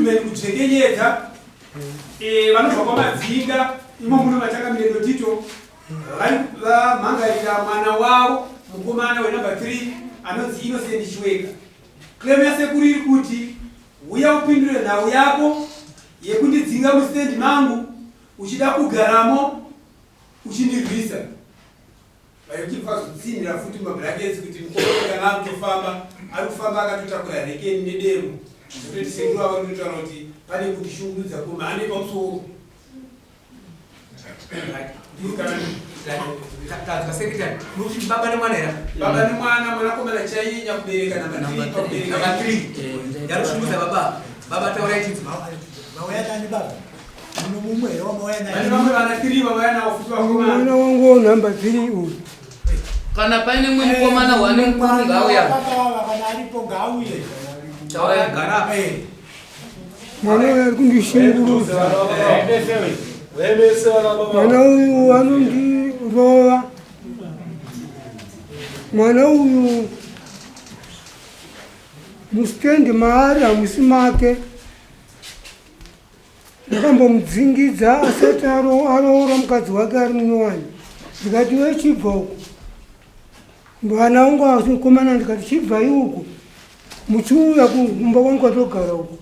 Goodman Kudzvekenyedza eh, vanobva kwaMadzinga imo muno maChangamire Dotito vari vamhangarira mwana wavo mukomana wenumber 3 anonzi Innocent Chiweka. Claim yasekuru iri kuti huya upindure nhau yako yekundidzinga mustand mangu uchida kugaramo uchindirwisa. Vaichibva vazotsinhira futi mumabrackets kuti mukomana kana akutofamba ari kufamba akatotakura rekeni nedemo zvototi sekuru ava kutotaura kuti pane kundishungurudza kumhane pamusoro. Tanzwa secretary, mukuti baba nemwana here? Baba nemwana, mwanakomana chaiye nyakubereka number 3 pakubereka. Number 3. Yarushungudza baba. Baba taurai chinzi. Vauya nani baba? Muno mumwe here wamauya naye? Vane vamwe vana 3 vauya navo futi vakomana. Mwana wangu namba 3 uyu. Kana paine mumwe mukomana wane mukuru ngaauya. Baba kana aripo ngaauye. Taurai. Gara apa. Mwana uyu ari kundishungurudza. Mwana uyu anondirova. Mwana uyu mustendi maari hamusi make. Ndakambomudzingidza asati aroora mukadzi wake ari munyowani. Ndikati iwe chibva uku. Vana vangu vakomana ndikati chibvai uku. Muchiuya kumba kwangu kwatogara uku.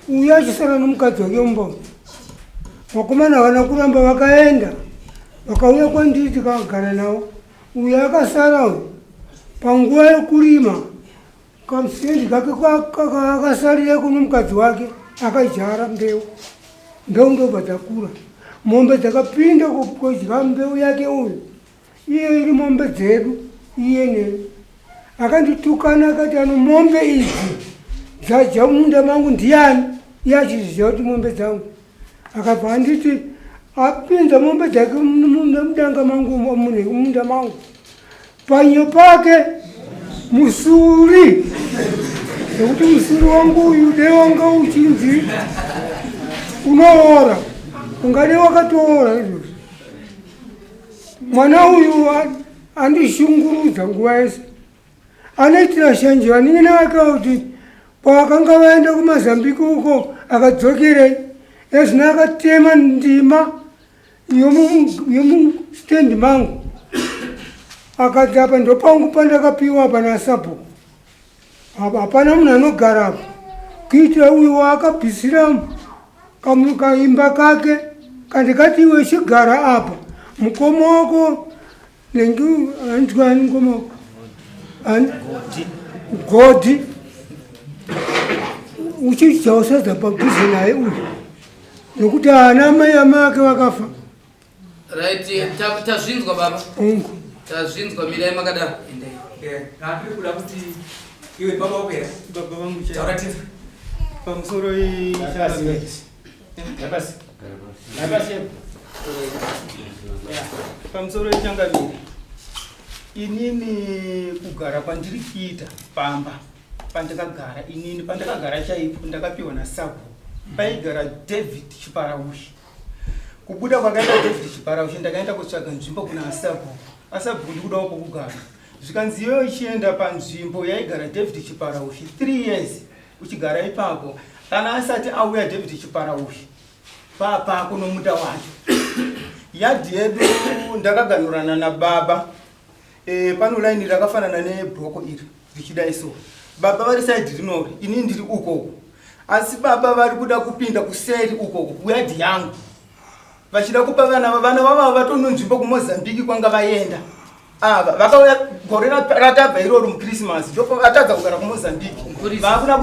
Uyu achisara nomukadzi wake mumba. Vakomana havana kuramba vakaenda. Vakauya kwandiri tikagara navo. Uyu akasara uyu. Panguva yekurima Kamusendi kake akasarireko nomukadzi wake akadyara mbeu, mbeu ndobva dzakura. Mombe dzakapinda kudya mbeu yake uyu, iye iri mombe dzedu iye neni. Akanditukana akati ano mombe idzi dzadya munda mangu ndiyani? Iye achiziva kuti mombe dzangu. Akabva anditi apinza mombe dzake mudanga mangu munda mangu. Panyo pake musuri nekuti musuri wangu uyu dai wanga uchinzi unoora ungadai wakatoora izvozvi. Mwana uyu andishungurudza nguva yese, anoitira shanje vanin'ina vake kuti pavakanga vaenda kuMazambiki uko akadzokerei ezvino akatema ndima yomustendi mangu akati apa ndopangu pandakapiwa apa nasabhuku apa hapana munhu anogara apa kuitira uyu waakabvisira kaimba kake kandikati iwe chigara apa mukoma wako nengi anzwani mukoma wako godhi uchidyawo sadza padhuze naye uyu nokuti ana amai amai ake vakafa. Right, tazvinzwa baba. Ungu. Tazvinzwa, mirai makadaro. Ndiri kuda kuti iwe baba wako here? Baba vangu chaivo. Taura tinzwe. Pamusoro iyi. Pamusoro ichangamire. Inini kugara kwandiri kuita pamba pandakagara inini pandakagara chaipo ndakapiwa nasabhuku paigara David Chiparaushi. Kubuda kwakaita David Chiparaushi ndakaenda kutsvaga nzvimbo kuna asabhuku. Asabhuku ndikudawo pokugara. Zvikanzi iwewe uchienda panzvimbo yaigara David Chiparaushi 3 years uchigara ipapo kana asati auya David Chiparaushi papako nomunda wacho. Yadhi yedu ndakaganurana nababa e, pano line rakafanana nebroko iri richidai so baba vari side rinori ini ndiri ukoko asi baba vari kuda kupinda kuseri ukoko kuyadhi yangu vachida kupa vana vana vava vatononzvimbo kumozambique kwanga vaenda ava vakauya gore ratabva iroro muchristmas ndovatadza kugara kumozambique vakuda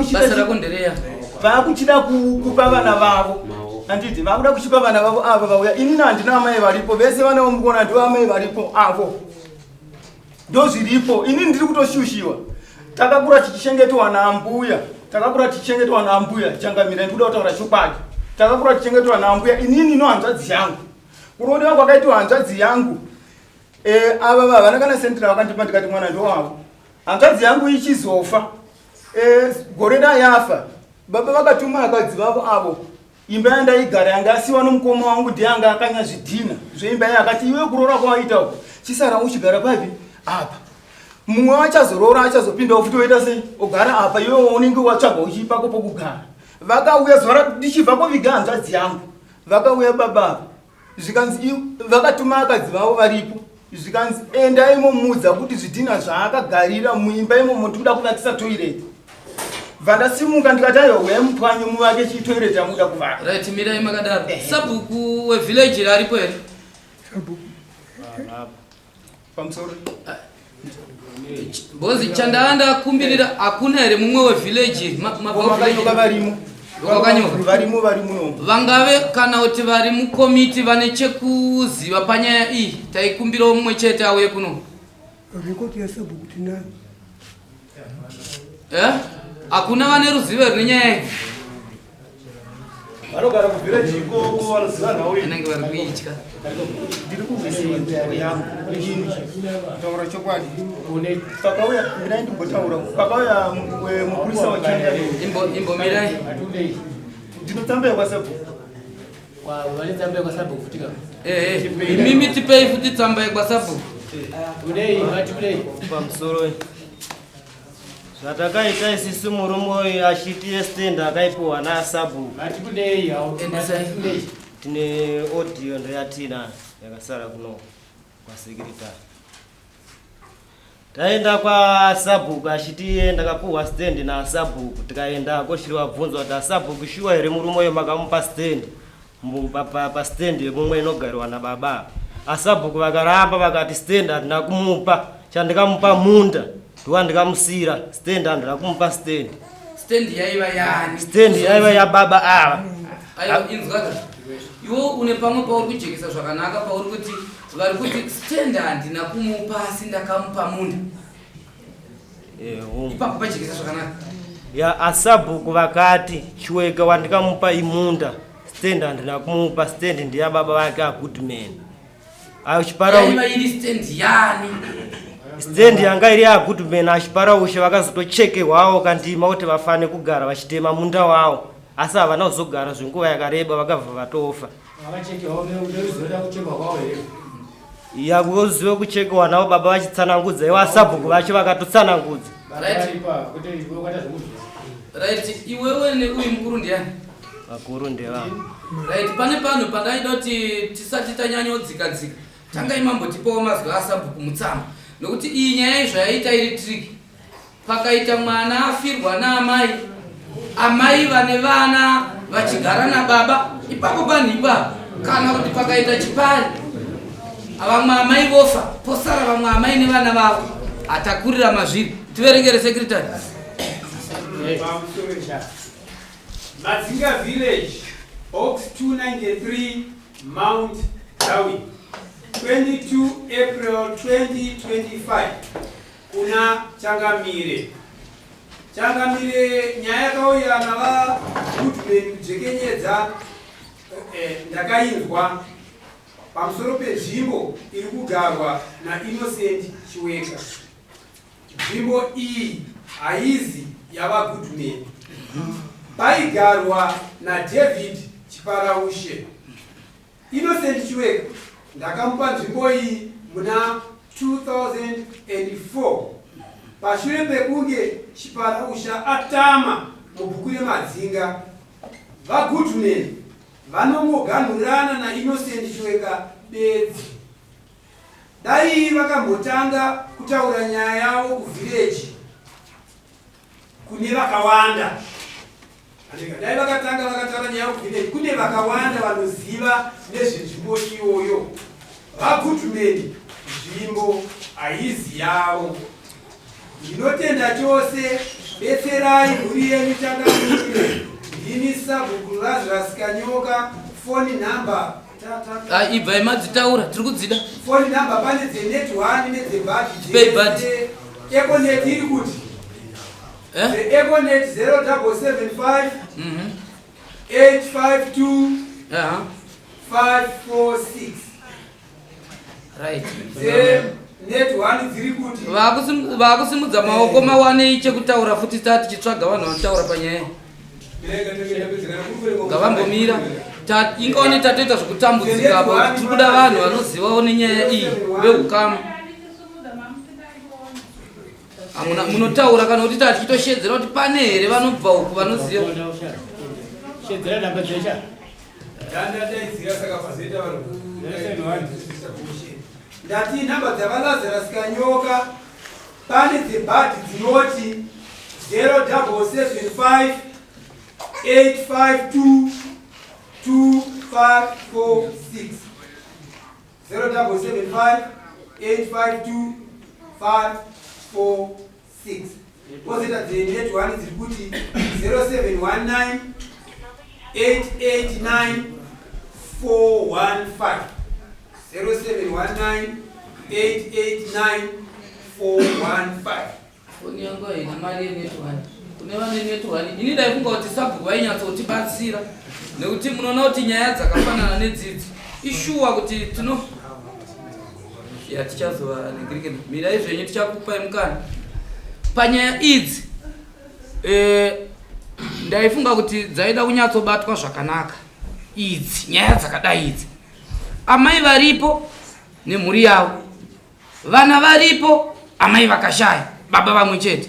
kuchida kupa vana vavo handiti vakuda kuchipa vana vavo ava vauya inini handina amai varipo vese vana vamukona ndivo amai varipo avo ndozviripo inini ndiri kutoshushiwa takakura tichichengetwa naambuya takakura tichichengetwa naambuya changamira ndikuda kutaura chokwadi takakura tichichengetwa naambuya inini no hanzvadzi yangu kurodewa kwakaitwa hanzvadzi yangu e, ava vavana kana sentira vakandipa ndikati mwana ndowavo hanzvadzi yangu ichizofa e, gore dayafa baba vakatuma akadzi vavo avo Imba yandaigara yanga yasiwa nomukoma wangu ndiye anga akanya zvidhina zveimba iye akati iwe kuroora kwawaita uko chisara uchigara papi apa mumwe wachazoroora achazopindawo futi oita sei ogara apa iwe unenge watsvaga uchipako pokugara. Vakauya zuva ndichibva kuviga hanzvadzi yangu, vakauya baba ava zvikanzi vakatuma akadzi vavo varipo zvikanzi endai momuudza kuti zvidhina zvaakagarira muimba imomo tikuda kuvakisa toilet. Vandasimuka ndikati aiwa huyai mupwanye muvake chitoilet amuda kuvaka. Right, mirai makadaro. Sabhuku wevillage aripo here? Pamusoro. Bozi chandava ndakumbirira hakuna here mumwe wevillage makanyoka varimo vakanyoka varimo vari muno vangave kana kuti vari mukomiti vane chekuziva panyaya iyi taikumbirawo mumwe chete auye kuno. Rekodi yasabhuku tinayo. Eh? Hakuna vane ruzivo rine nyaya iyi. Vanogara kuvillage ikoko vanoziva nhau iyi. Vanenge vari kuitya. Ndiri kurwisiwa nzvimbo yangu inini kutaura chokwadi. Pakauya mirai ndimbotaura. Pakauya mupurisa wachanga. Imbo imbomirai. Ndinotsamba yekwasabhuku. Vane tsamba yekwasabhuku futi ka? Eh, eh. Imimi tipei futi tsamba yekwasabhuku. Unei, vati unei. Pamusoro zvatakaita isisu murume uyu achiti yestand akaipiwa nasabhuku. Vati kudei Endesai. Tine audio ndoyatina yakasara kuno kwasekretary. Taenda kwasabhuku achiti iye ndakapuhwa stand nasabhuku tikaendako chiriwabvunzwa kuti asabhuku shuwa here murume uyu makamupa stand pastand yemumwe inogariwa nababa. Asabhuku vakaramba vakati stand handina kumupa, chandikamupa munda ndowandikamusira stand handina kumupa stand. Stand yaiva yani? Stand yaiva yababa ava. Aiwa inzwaka. Iwe une pamwe pauri kujekesa zvakanaka pauri kuti vari kuti stand handina kumupa asi ndakamupa munda. Ipapo pajekesa zvakanaka. Ya asabhuku vakati Chiweka wandikamupa imunda stand handina kumupa stand ndiya baba vake a good man. Ayo chipara yaiva iri stand yani? Stand yanga iri ya good man achipara ushe vakazotochekerwawo kandima kuti vafane kugara vachitema munda wawo asi havana kuzogara zvenguva yakareba vakabva vatofa. Yakuziva kuchekewa navo baba vachitsanangudza ivo asabhuku vacho vakatotsanangudza. Right, iwewe neuyu mukuru ndiani? Vakuru ndevavo. Right, pane panhu pandaida kuti tisati tanyanyodzika dzika tangai mambotipawo mazwi asabhuku mutsamba nokuti iyi nyaya izvayaita iri trick. Pakaita mwana afirwa naamai, amai vane vana vachigara nababa ipapo panhu ipapo, kana kuti pakaita chipari vamwe amai vofa posara vamwe amai nevana vavo, hatakurira mazviri. Tiverengere secretary. Madzinga village, Box 293, Mount Darwin, 22 April 2025. Kuna Changamire. Changamire, nyaya yakauya nava Goodman Kujekenyedza eh, ndakainzwa pamusoro penzvimbo iri kugarwa naInnocent Chiweka. Nzvimbo iyi haizi yavaGoodman. Paigarwa naDavid Chiparaushe. Innocent Chiweka ndakamupa nzvimbo iyi muna 2004 pashure pekunge Chiparausha atama mubhuku reMadzinga. VaGoodman vanongoganhurana naInnocent Chiweka bedzi. Dai vakambotanga kutaura nyaya yavo kuvhireji kune vakawanda. Dai vakatanga vakataura nyaya yekuvillage kune vakawanda vanoziva nezvenzvimbo iyoyo. VaGoodman nzvimbo haizi yavo. Ndinotenda chose, betserai mhuri yenyu changamire. Ndini Sabhuku Lazarus Kanyoka, phone number Ah, ibvai madzitaura tiri kudzida. Phone number pane dzenet 1 nedzebhadhi. Tipei bhadhi. Econet iri kuti Eh? The Econet 0775 852 546. Right. The net 1 dziri kuti Vakusimudza maoko mawanei chekutaura futi taa tichitsvaga vanhu vanotaura panyaya. Ngavambomira. Ingaone tatoita zvekutambudzika apa tiri kuda vanhu vanozivawo nenyaya iyi veukama. Amuna munotaura kana kuti tachitoshedzera kuti pane here vanobva uku vanoziva. Shedzera namba dzecha. Ndandadaidzira saka pazoita vari ndati nhamba dzaVaLazarus Kanyoka pane dzebhadhi dzinoti 0775 852 2546 0775 852 546 kozoita dzenet 1 dziri kuti 0719 889 415 0719 889 415. Foni yangu haina mari yenet one. Kune vane net one, ini ndaifunga kuti sabhuku vainyatsotibatsira nekuti munoona kuti nyaya dzakafanana nedzidzi ishuwa kuti tino ya tichazovaningirikena. Mirai zvenyu, tichakupai mukana panyaya idzi. Ndaifunga kuti dzaida kunyatsobatwa zvakanaka idzi nyaya dzakadai idzi. Amai varipo nemhuri yavo, vana varipo, amai vakashaya, baba vamwe chete.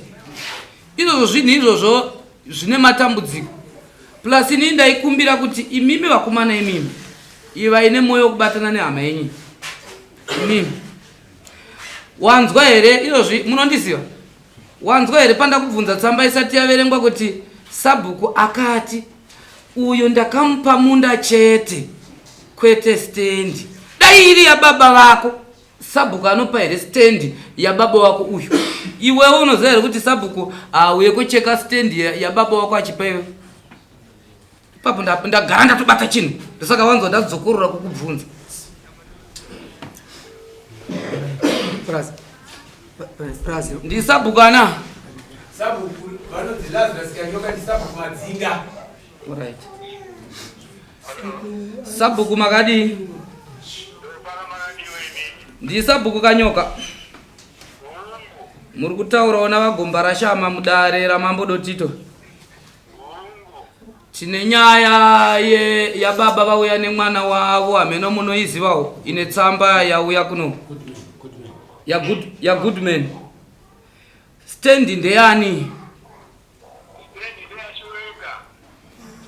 Izvozvo zvinhu izvozvo zvine matambudziko. Plus inini ndaikumbira kuti imimi vakomana, imimi ivai nemwoyo wekubatana nehama yenyu imimi. Wanzwa here izvozvi? Munondiziva, wanzwa here pandakubvunza tsamba isati yaverengwa kuti sabhuku akati uyo ndakamupa munda chete kwete stendi? Dai iri yababa vako, sabhuku anopa here stendi yababa wako uyu? Iwewe unoziva here kuti sabhuku auye kucheka stendi yababa wako achipa iwe? Ipapo ndagara ndatobata chinhu, ndosaka wanzwa ndadzokorora kukubvunza. Ndisabhuku ana Sabhuku vanonzi Lazarus Kanyoka, ndisabhuku Madzinga. Right. Sabhuku, makadii? Ndisabhuku Kanyoka, muri kutaurawo navaGomba Rashama mudare raMambo Dotito. Tine nyaya yababa vauya nemwana wavo, hameno munoizivawo, ine tsamba yauya kuno yaGoodman. Stendi ndeyani?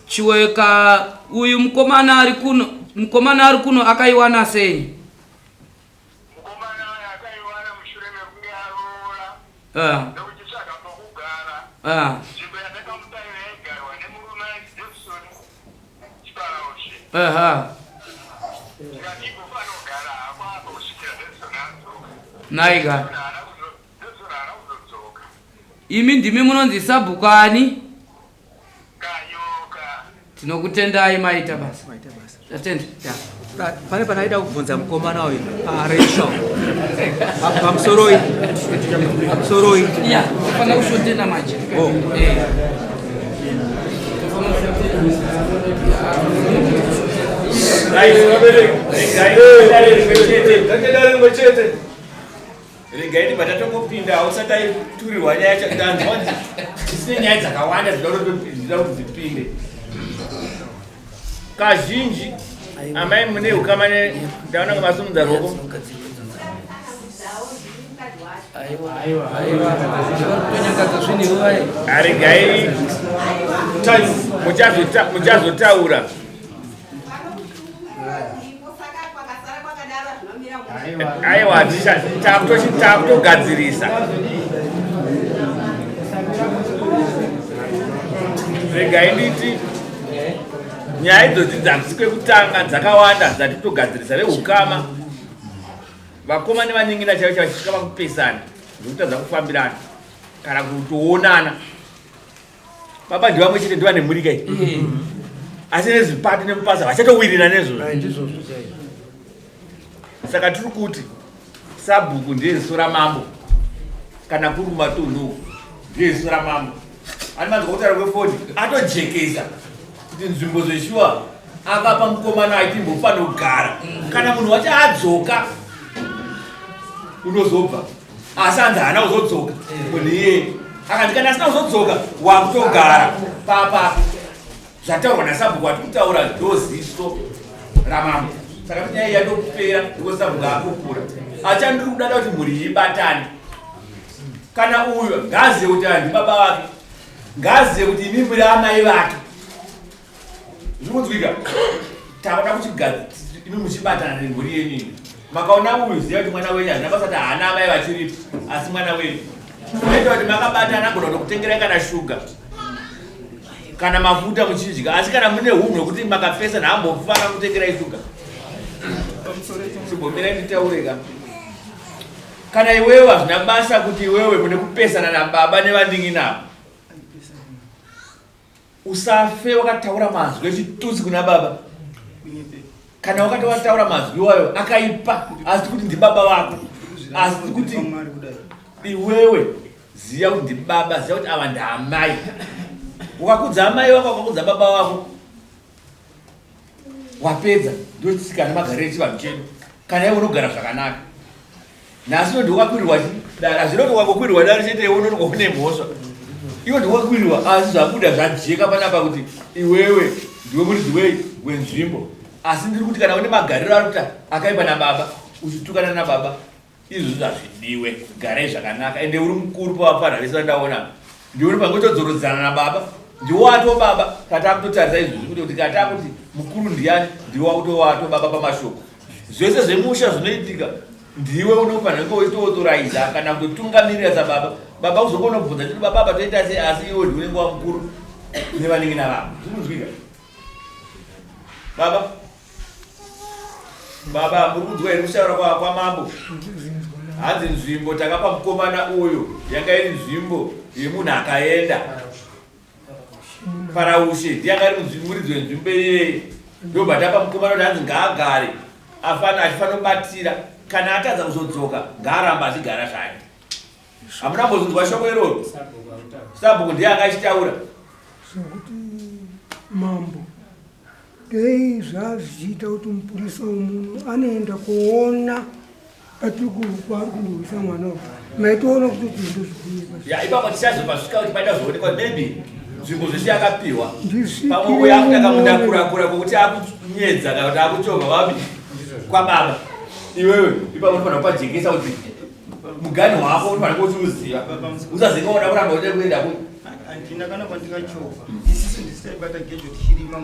Chiweka. Uyu mukomana ari kuno, mukomana ari kuno akaiwana sei? Ah. Aha. Naiga. Imi ndimi munonzi sabhuku ani? Tinokutendai, maita basa. Tatenda. Pane panaida kubvunza mukomana uyu aresha pamusoroi, pamusoroi. Ya, tofanira kushotena manje. Oh. Eh. Tofanira kushotena. Regai rimwe chete, regai ndibva tatongopinda. Hausati aiturirwa nyaya, tanzwa tisine nyaya dzakawanda dzinoda kuti dzipinde. Kazhinji amai mune ukama ne, ndaona nga masimudza ruoko. Tonyangadza zvinhu vai. Aregai, muchazotaura. Aiwa, takutogadzirisa. Regai nditi nyaya idzodzi dzasi kwekutanga dzakawanda dzatitogadzirisa. Veukama, vakoma nevanin'ina chaivo chaivo, chisvika vakupesana zvekutadza kufambirana kana kutoonana. Baba ndivamwe chete, ndiva nemhuri kai, asi nezvipato nemupasa vachatowirira nezvozvo. Saka tiri kuti sabhuku ndiye ziso ramambo. Kana kuri kumatunhu, ndiye ziso ramambo. Ani manzwa kutaura kwefoni, atojekesa kuti nzvimbo zveshuwa akapa mukomana aitimbofanira kugara. Kana munhu wacho adzoka, unozobva, asi anzi haana kuzodzoka munhu iyeye. Akanzi kana asina kuzodzoka, wakutogara papapo. Zvataurwa nasabhuku wati kutaura ndoziso ramambo. Saka kuti nyaya iyi yatopera iko, sabhuku akupura. Achandiri kudada kuti mhuri iyi ibatane. Kana uyu ngaazive kuti aya ndibaba vake, ngaazive kuti imi muri amai vake. Zviri kunzwika? Takuda kuchigadzi imi muchibatana nemhuri yenyu imi. Makaona uyu, ziva kuti mwana wenyu, hazvina basa kuti haana amai vachiripo, asi mwana wenyu. Zvinoita kuti makabatana, agona kutokutengerai kana shuga kana mafuta muchidya, asi kana mune hunhu hwekuti makapesana, hambofa akakutengerai shuga. Chimbomirai nditaure ka. Kana iwewe, hazvina basa kuti iwewe mune kupesana nababa nevandinginavo, usafe wakataura mazwi echitutsi kuna baba. Kana wakati wataura mazwi iwayo akaipa, asi kuti ndibaba vako, asi kuti iwewe ziya kuti ndibaba, ziya kuti ava ndaamai. Ukakudza amai vako, wakakudza baba vako, wapedza. Ndotsika nemagariro echivanhu chedu. Kana iwe unogara zvakanaka nhasi, unoti wakakwirirwa dare, hazvina kuti wakangokwirwa dare chete iwe unoti une mhosva. Iwe ndiwakwirirwa, asi zvabuda zvajeka panapa kuti iwewe ndiwe muridzi wei wenzvimbo. Asi ndiri kuti kana une magariro ari kuita akaipa nababa, uchitukana nababa, izvozvo hazvidiwe. Garai zvakanaka. Ende uri mukuru pavapfanha vese vandaona, ndiwe uri pangotodzorodzana nababa, ndiwe wato baba. Katakutotarisa izvozvi kuti katakuti mukuru ndiani, ndiwe wakutowato baba pamashoko. Zvese zvemusha zvinoitika, ndiwe unofanira kunge uchitoauthoriza kana kutotungamirira sababa. Baba kuzongonobvunza chiti, "Baba, apa toita sei?" Asi iwe ndiwe unenge wamukuru nevanenge navavo. Zvikunzwika, baba? Baba, muri kunzwa here kutaura kwamambo? Hanzi nzvimbo takapa mukomana uyu yanga iri nzvimbo yemunhu akaenda Paraushe, ndiyanga ari muridzi wenzvimbo iyeye. Ndobva tapa mukomana kuti hanzi ngaagare afana achifanobatira. Kana atadza kuzodzoka, ngaaramba achigara zvake. Hamuna mbozvinzwa shoko iroro? Sabhuku ndiye anga achitaura. Zvokuti mambo, dei zvazvichiita kuti mupurisa wemuno anoenda kuona patiri kwaari kundorwisa mwana uyu, maitoona kuti ndo zvikuipa. Ya, ipapo tichazopasvika kuti paita zvoonekwa, maybe nzvimbo zvese yakapiwa. Ndisvikire. Pamwe uyo akuti akamundakurakura kwokuti akunyedza kana kuti akuchovha vapi kwababa. Iwewe ipapo unofanira kupajekesa kuti mugani wako unofanira kuti uziva, usazenge unoda kuramba ude kuenda ku Handina kana kwandingachovha. Isisu ndisi taibata gejo tichirima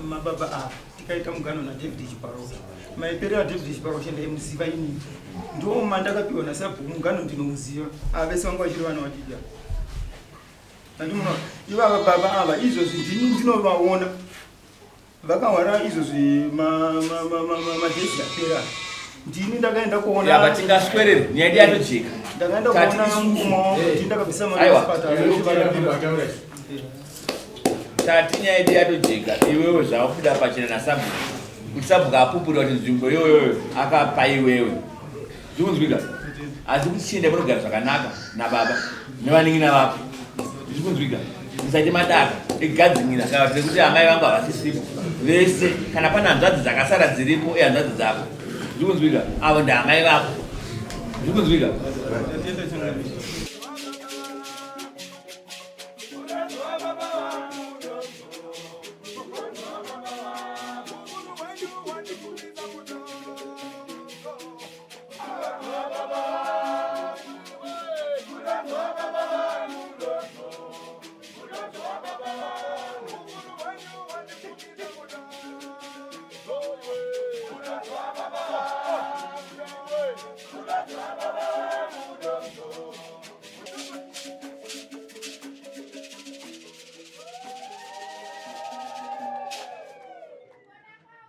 mababa ava, tikaita mugano naDavid Chiparoshe. Maipere aDavid Chiparoshe ndaimuziva inini, ndo mandakapiwa nasabhuku mugano, ndinomuziva. Ava vese vanga vachiri vana vadiki ava. Andimuna ivava baba ava, izvozvi ndini ndinovaona vakahwara izvozvi madhezi apera, ndini ndakaenda kuona. Yaba, tingaswerere nyaya yedu yatojeka. Ndakaenda Tati kuona isusu. mukoma wangu kuti ndakabvisa mari Aiwa. kuchipatara. Tati nyaya yedu yatojeka. Iwewe zvawakuda pachena nasabhuku kuti sabhuku apupura kuti nzvimbo iyoyoyo akapa iwewe. Zvikunzwika? Asi kuti chienda munogara zvakanaka nababa nevanin'ina vako. Zvikunzwika? Musaite madaka egadzimira kana kuti nekuti amai vangu havasisipo vese. Kana pane hanzvadzi dzakasara dziripo, ehanzvadzi dzako. Zvikunzwika? Avo ndaamai vako. Zvikunzwika? Ndatenda changamire. Baba.